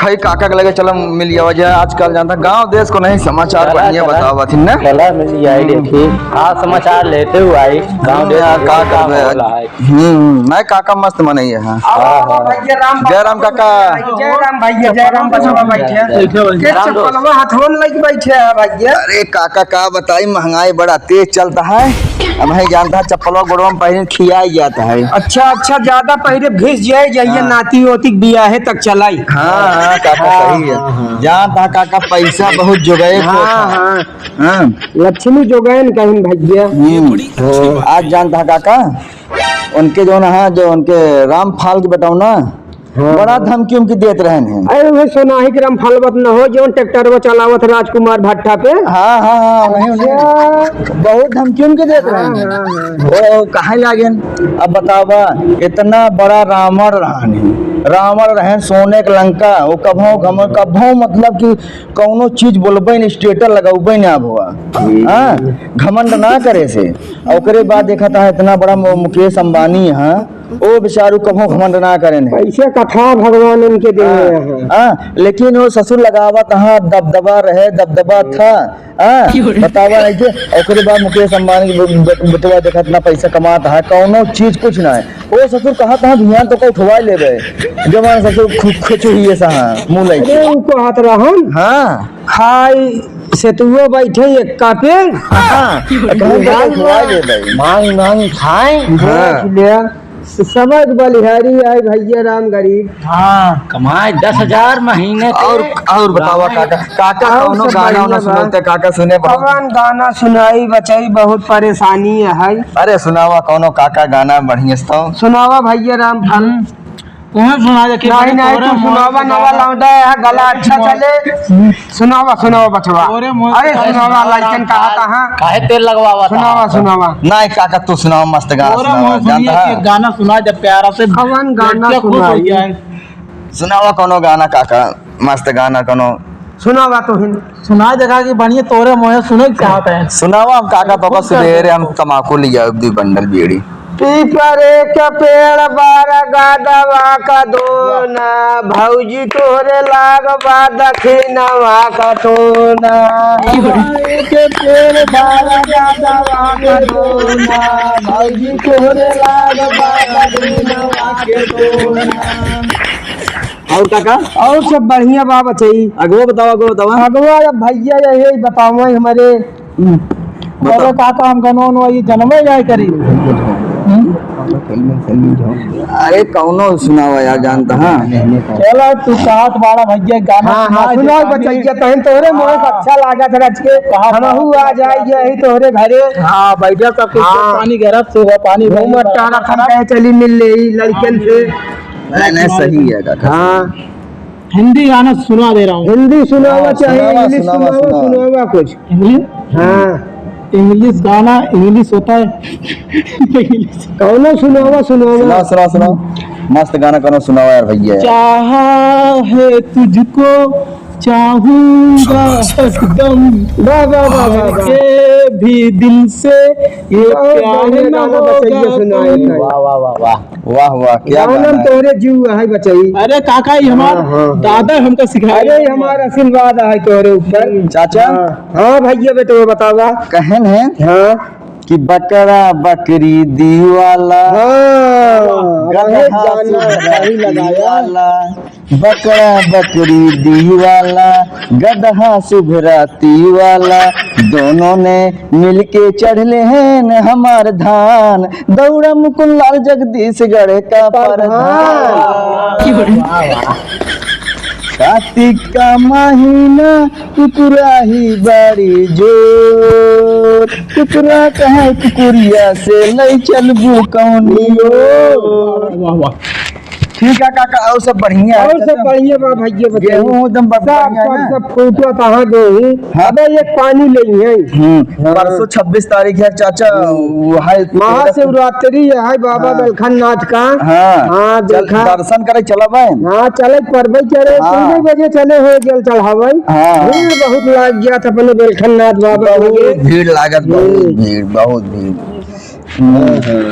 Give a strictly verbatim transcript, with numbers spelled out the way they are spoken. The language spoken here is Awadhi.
खई काका के लगे चला मिल जावा जाए। आजकल जानता गाँव देश को नहीं समाचार चला, बढ़िया चला। बतावा थी ना। चला मिल जाए, हम्म। देखी। हाँ, समाचार लेते हुए आई। गाँव हम्म, देश यार, में का का करबे? होला है। हम्म, नहीं काका मस्त मनई है। हाँ, हाँ। भैया राम जय राम काका। जय राम भैया, जय राम बचवा बैठे। जय राम के राम दोस्त। चप्पलवा हथवा में लेके बैठे हैं भैया। अरे काका का बताई, महंगाई बड़ा तेज चलता है। अब है जानता है चप्पलवा गोड़वा में पहले खिया जाता है। अच्छा, अच्छा, ज्यादा पहले घिस जाए, जाइए हाँ। नाती ओती के बियाहे तक चलाई। हाँ, हाँ, काका हाँ, सही है। हाँ, हाँ। जानता है काका पैसा बहुत जोगाए को हाँ, था। हाँ। हाँ। लक्ष्मी जोगाए न कहीं भैया। हम्म। आज जानता है काका, उनके जो ना, जो उनके रामफाल के बेटवा ना, हाँ, बड़ा हाँ। धमकी उमकी देत रहन हैं। अरे वही सोनाही के रामफाल बत न हो, जो ट्रैक्टर वो चलावत राजकुमार भट्टा पे। हाँ, हाँ, हाँ, उन्हें, उन्हें अच्छा। बहुत धमकी उमकी देत रहन हैं। हाँ, हाँ, हाँ। वो, वो कहाँ लागेन? अब बतावा, इतना बड़ा रावण रहन है, रावण रहन सोने के लंका, वो कभो घमंड, कभो मतलब कि कौनो चीज बोलबे न, status लगौबे न अब हुआ। हम्म। हाँ, घमंड ना करे से। और ओकरे बाद देखा था इतना बड़ा मु-, मुकेश अंबानी, हाँ, ओ बेचारू कभो घमंड ना करेन है। ऐसे कथा भगवान उनके देने हाँ, हैं। हाँ, लेकिन वो ससुर लगावत हाँ, दबदबा रहे, दबदबा था। हाँ, बतावा नहीं थे। ओकरे बाद मुकेश अंबानी के बे-, बे-, बेटवा देखा इतना पैसा कमात है, कौनो चीज कुछ ना है। ओ ससुर कहत हाँ, ध्यान तो को उठवा लेबे। जवान ससुर खु-, खुच हुई है सहा, मुँह लइके। अरे, उ कहत रहन। हाँ। खाई से तू वो बैठे एक्का पे। हाँ, कहूँ तो उठवा लेबे। मांग मांग खाए। हाँ। देख ले। समय के बलिहारी आए भैया राम गरीब। हाँ, कमाए दस हजार महीने के। और, और बतावा राम काका, काका और कौनो सब गाना बढ़िया उना बा। सुनते, काका सुने बहुत। कौन गाना सुनाई बचाई, बहुत परेशानी है। अरे सुनावा कौनो काका गाना बढ़िया से तो। सुनावा भैया राम फल। हम्म। तुम्हें सुना दे कि नहीं, बड़े नहीं, तोरे तू मोहे सुनावा, से नवा ज्यादा लौंडा है, गला अच्छा चले। सुनावा, सुनावा बचवा। तोरे मोहे अरे से सुनावा, ज्यादा लइकन कहा था, हाँ। काहे तेल लगवावा था? सुनावा, सुनावा। नहीं काका, तू सुनावा, मस्त गाना तोरे सुनावा, मोहे जानता सुनिए है? कि गाना सुना दे प्यारा से, कवन गाना लड़कियां खुश हो सुनाई? जाए। सुनावा कौनो गाना काका, मस्त गाना कौनो। सुनावा तो हिन। सुना देखा कि बढ़िया तोरे मोहे सुने के चाहत है। सुनावा हम काका तो का सुबेरे हम तमाकू लिया दुई बंडल बीड़ी। पीपरे के पेड़ बारा गादवा का दोना, भौजी तोहरे लाग बा दखिनवा का टोना। पीपरे के पेड़ बारा गादवा का दोना, भौजी तोहरे लाग बा दखिनवा के टोना। और काका? और सब बढ़िया बा बचई। अगवा बतावा, अगवा बतावा। अगवा अब भैया यही बतावा हमारे। हम्म। बताओ। अरे काका, हम गनो नो ये जन्मे जाए करी। हम्म? अरे कौनो सुनावा यार, जानता हाँ। चला तू कहत बाड़ा भैया गाना हाँ, सुना हाँ, दे सुनाओ पानी। बचैया, तहन तोहरे मोहे हाँ। अच्छा लागत रच के। कहाँ हमहू आ जाए यही तोहरे घरे। हाँ, बैठा सब कुछ हाँ। पानी गरम से हुआ, पानी घूमत टहरत हम कहे चली मिल ले लड़कन से। नहीं, नहीं, सही है काका। हाँ। हिंदी गाना सुना दे रहा हूँ। हिंदी सुनावा हाँ, चाहे सुनावा, English सुनावा, सुनावा, सुनावा। सुनावा कुछ। English? हाँ। English गाना, English होता है। English। कौनो सुनावा, सुनावा। सुनाओ, सुनाओ, सुनाओ। मस्त गाना कौनो सुनावा यार भैया। चाहा है तुझको, चाहूंगा हरदम। वाह, वाह, वाह, वाह, वाह। के भी दिल से ये बहुत प्यार बढ़िया न गाना बचैया होगा सुनाए कोई। भाई। वाह, वाह, वाह, वाह। वाह, वाह, क्या गाना गाना है। तोहरे जीव है बचई। अरे काका, ये हमार हाँ, हाँ, हाँ। दादा हमका सिखाए। अरे, ये हमारा आशीर्वाद है तोहरे ऊपर। चाचा? हाँ, हाँ भैया, बेटवा बतावा। कहन है हाँ। कि बकरा बकरी दीवाला, हाँ, गदहा वही गाना सुधरा वही लगाया। दीवाला, बकरा बकरी दीवाला, गदहा सुभराती वाला, दोनों ने मिलके चढ़ले हैं न हमार धान। दौड़ा मुकुंद लाल जगदीशगढ़ का प्रधान। प्रधान। कार्तिक का महीना कुकुराही बड़ी जोर, कुकुरा कहे कुकुरिया से लई चलबू कौनी ओर। वाह, वाह। ठीक है काका, और सब बढ़िया है? और सब बढ़िया बा भैया, बताइए। गेहूं एकदम ब-, सब, बढ़िया है सब, ना? सब फूटवा तहाँ गेहूं। हाँ। अबे एक पानी लेई है। हम्म। हाँ। परसों छब्बीस तारीख है चाचा, वो है महाशिवरात्रि है, बाबा हाँ। बेलखन नाथ का। हाँ। हाँ, चल, देखा। दर्शन करे चला भाई। हाँ, चले परबे चले, हाँ। तीन बजे चले हो जल चढ़ावे। हाँ। भीड़ बहुत लाग गया था अपने बेलखन नाथ बाबा बहुत लगे। भीड़ लागत, बहुत हम्म। भीड़, बहुत भीड़। हम्म।